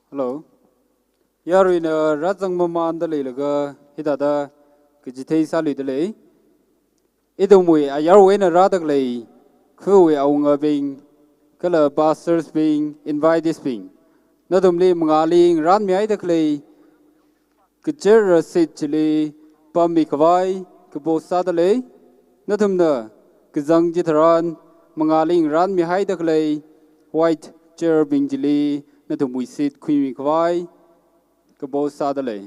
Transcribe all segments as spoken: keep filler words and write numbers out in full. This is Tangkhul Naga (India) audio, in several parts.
Hello. Yaruina rāzang mamānda leilaga hithāda kachithei sāluida lei. Ithumwui ayarwui eina rāda khalei, khawui awungabing, kala pastors bing, invitees bing, nathumli mangāli ngarānmihaida khalei, kachera seat chili pāmmikhavai kapo sāda lei. Nathumna kazang chitharan mangāli ngarānmihaida khalei white chair bing chili nathumwui seat khuimikhavai kapo sāda lei.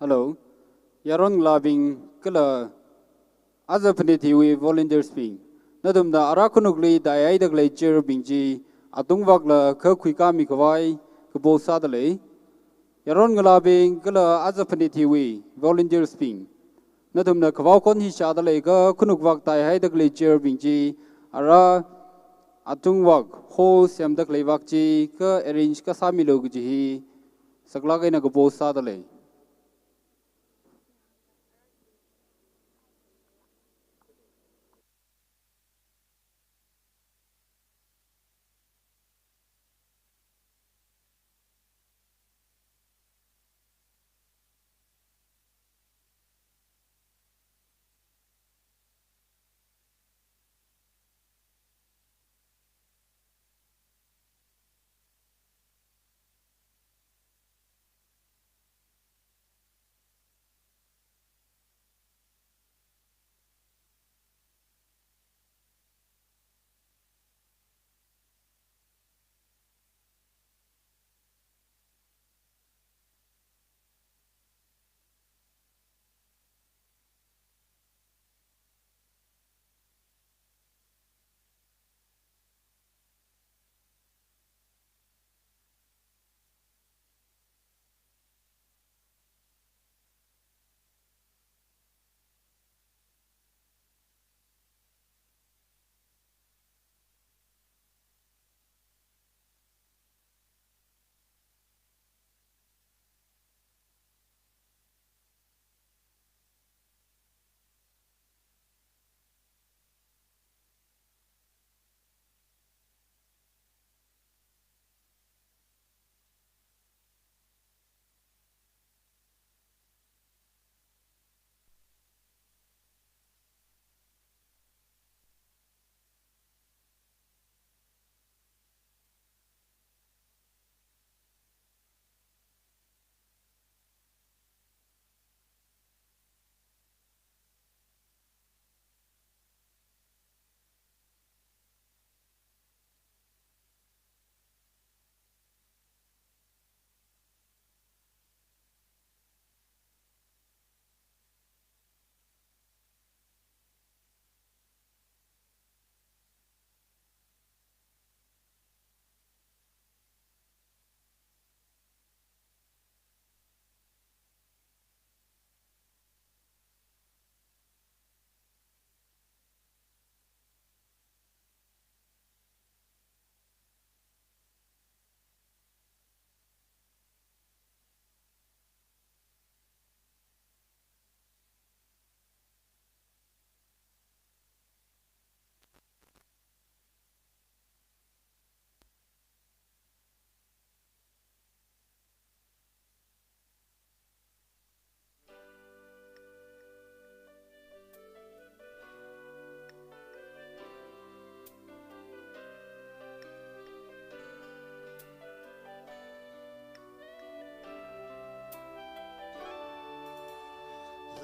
Hello. Yaron ngalābing kala aja phanit hiwui volunteers bing, nathumna ara khanukli taihaida khalei chair bing chi atungvakla kha khuikāmikhavai kapo sāda lei. Yaron ngalābing kala aja phanit hiwui volunteers bing, nathumna khavao khon hi shāda leikha khanukvak taihaida khalei chair bing chi ara atungvak hall semda khaleivak chi kha arrange kasāmilu kaji hi saklāk eina kapo sāda lei.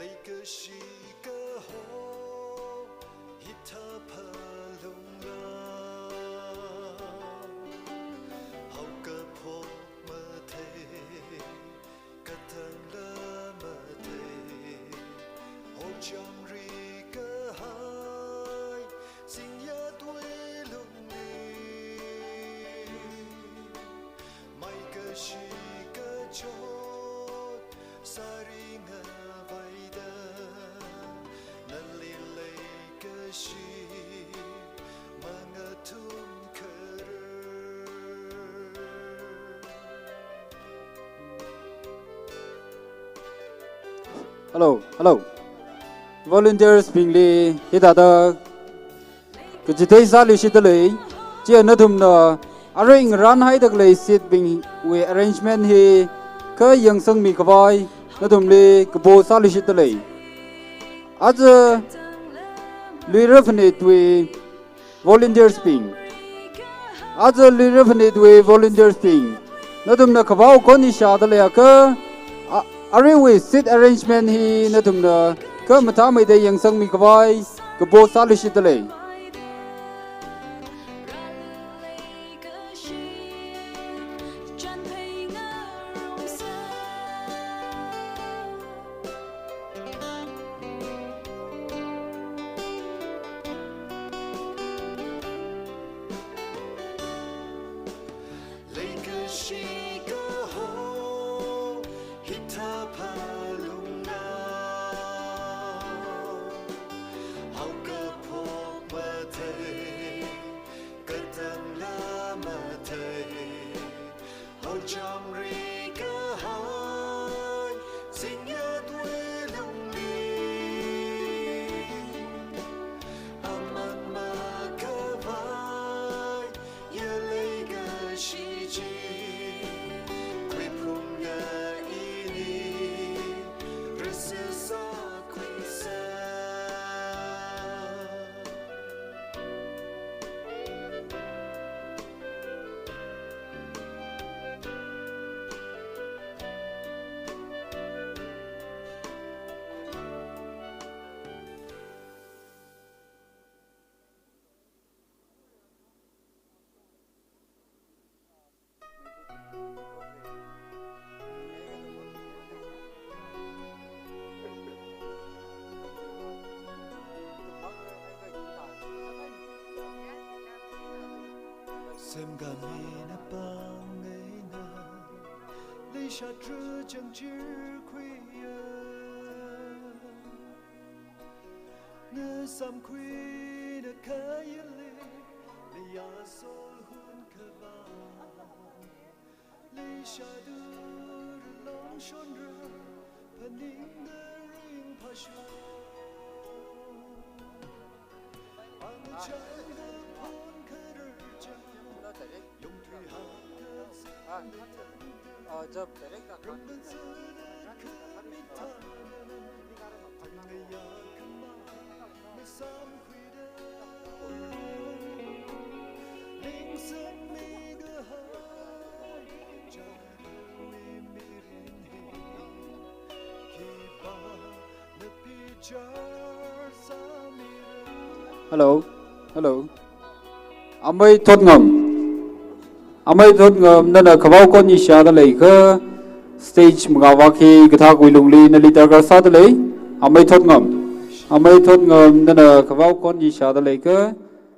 Leikashi kaho hithāphalungra, haokaphok mathei, katangla mathei, hojamri kahai, singyatwui lungli, maikashi kachot, sāri ngavaida, nali leikashi mangathum kharar. Hello, hello. Volunteers bingli hithāda kachithei sāluishitda lei. Chiya nathumna arui ngarānhaida khalei seat bingwui arrangement hi kha yangsangmi khavai nathumli kapo sāluishitda lei. Aja Luira Phanitwui volunteers bing. Aja Luira Phanitwui volunteers bing, nathumna khavao khon ishāda leiakha, a-, aruiwui seat arrangement hi nathumna kha mathāmeida yangsangmi khavai kapo sāluishitda lei. Leikashi kaho hithāphalungra, haokaphok mathei, katangla mathei, hojamri kahai, singyatwui lungli, aman makhavai, ya leikashi chi, khuiphunga ili, rasa sākhuisa. Semkhamina pāng eina, leishatru changchir khuiya. Ngasāmkhuina khayāli, leiya sol hunkhavā. Leishatru longshonra, phaningda ringphāshok. Angachangda phon kharar chang, yongthui hāngda zingda tangda, rungda zāda khami thāda, thangda ya khamā, masāmkhuida. Hello, hello. Amei Thotngam. Amei Thotngam, nana khavao khon ishāda leiakha, stage mangāvā khi kathākwui lungli nali darkar sāda lei. Amei Thotngam. Amei Thotngam, nana khavao khon ishāda leiakha,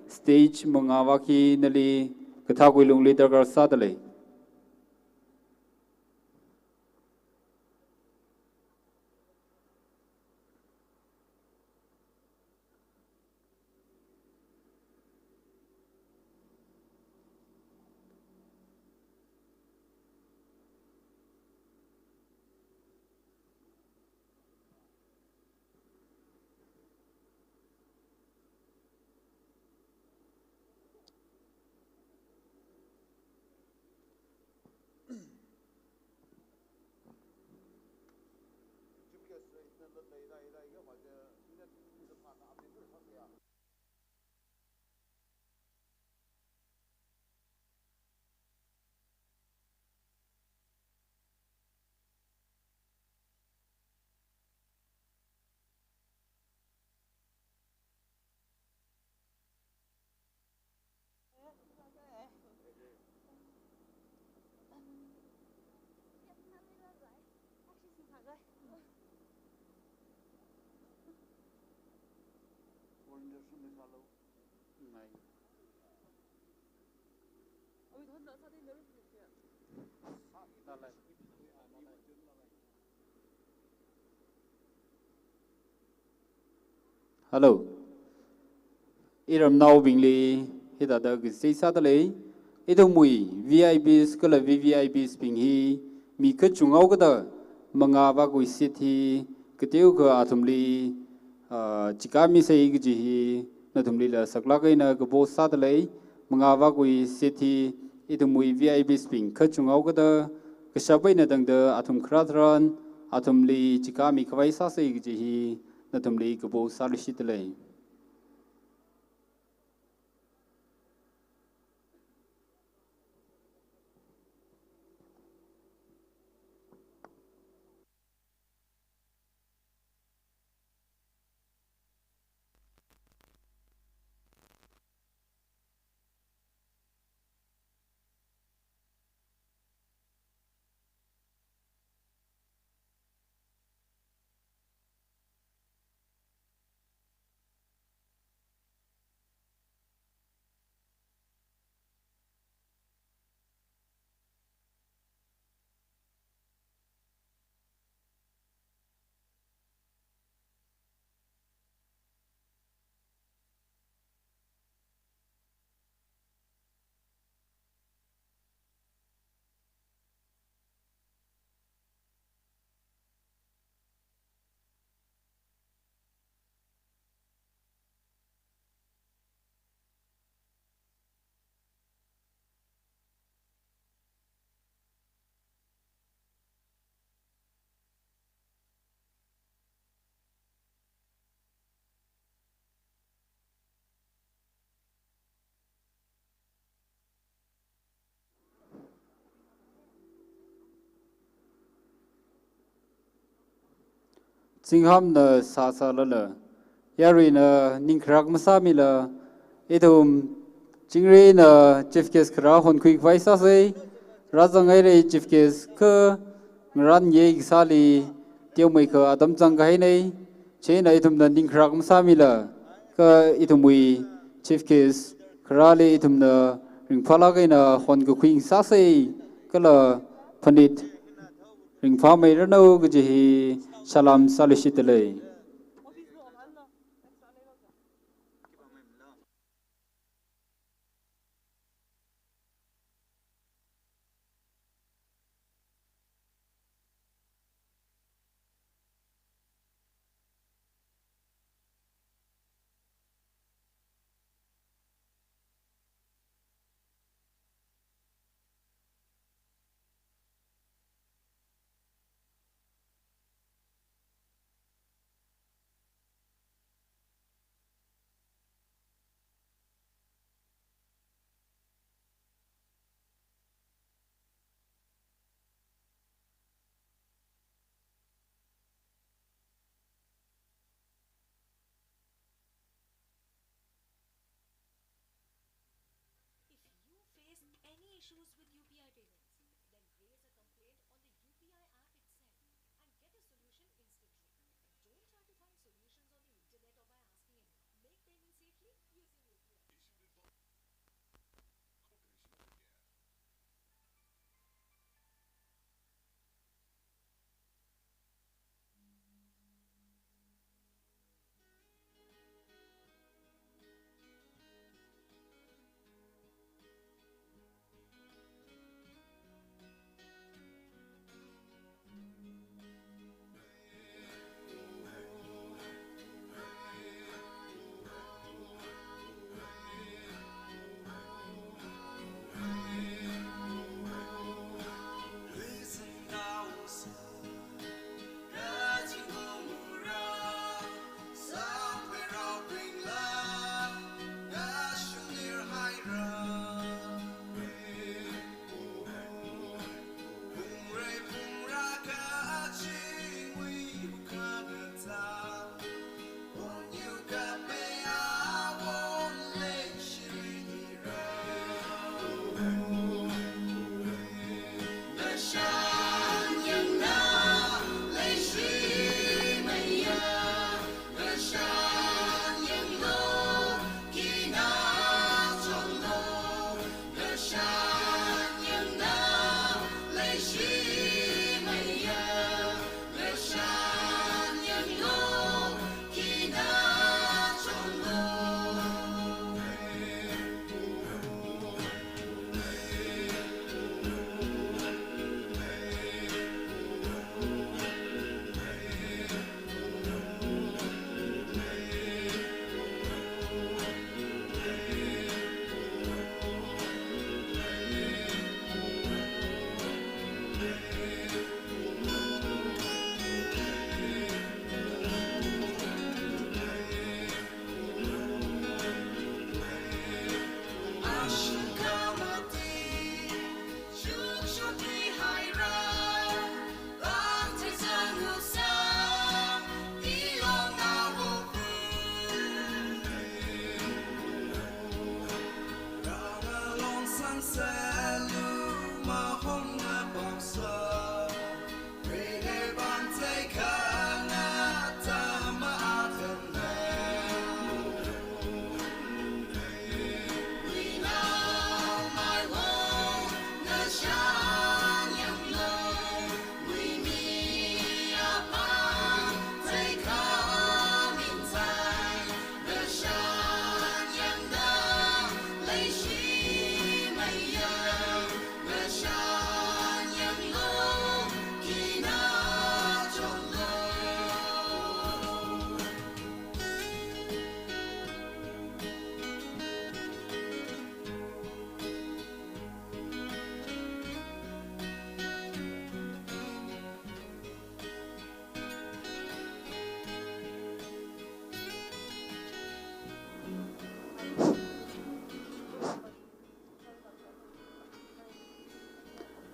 stage mangāvā khi nali kathākwui lungli darkar sāda lei. Hello. Iramnaobingli hithāda kachithei sādalei. Ithumwui V I Ps kala V V I Ps bing hi mi kachunghaokada mangā vākhui seat hi kateokha athumli, ah, chikāmisei kaji hi nathumlila saklāk eina kapo sādalei. Mangā vākhui seat hi ithumwui V I Ps bing kachunghaokada kashap eina tangda athum kharā tharan athumli chikāmi khavai sāsei kaji hi nathumli kapo sāluishitdalei. Zinghāmna sāsālala, yaruina ningkharak masāmila, ithum chingri eina chief guest kharā honkhui khavai sāsei. Rāzanghairei chief guest kha ngarān ye kasāli teomeikha atam zangkahainei. Chieina ithumna ningkharak masāmila, kha ithumwui chief guest kharāli ithumna ringphālāk eina honkakhui sāsei, kala phanit ringphāmeiranu kaji hi salām sāluishitdalei. If you face any issues with U P I payments, then raise a complaint on the U P I app itself and get a solution instantly. Don't try to find solutions on the internet or by asking anyone. Make payments safely using U P I.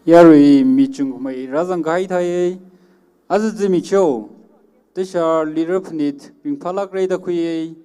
Yarui michung khamei rāzang kahai thai. Aja zimiksho, Teshar Lira Phanit ringphālākra da khuiya.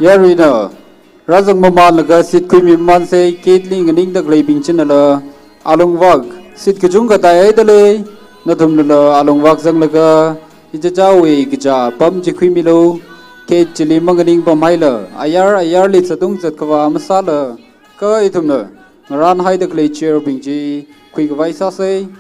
Yaruina, rāzang mamānlaga seat khuimi mamānsei, gate li nganingda khaleibing chinala, alungvak, seat kachungkha tāhaida lei, nathumnala alungvak zanglaga, ichichāwui kachā apam chi khuimilu, gate chili manganing pamhaila, ayar ayarli zatung zatkhavā masāla, kha ithumna ngarānhaida khalei chair bing chi khuikhavai sāsei.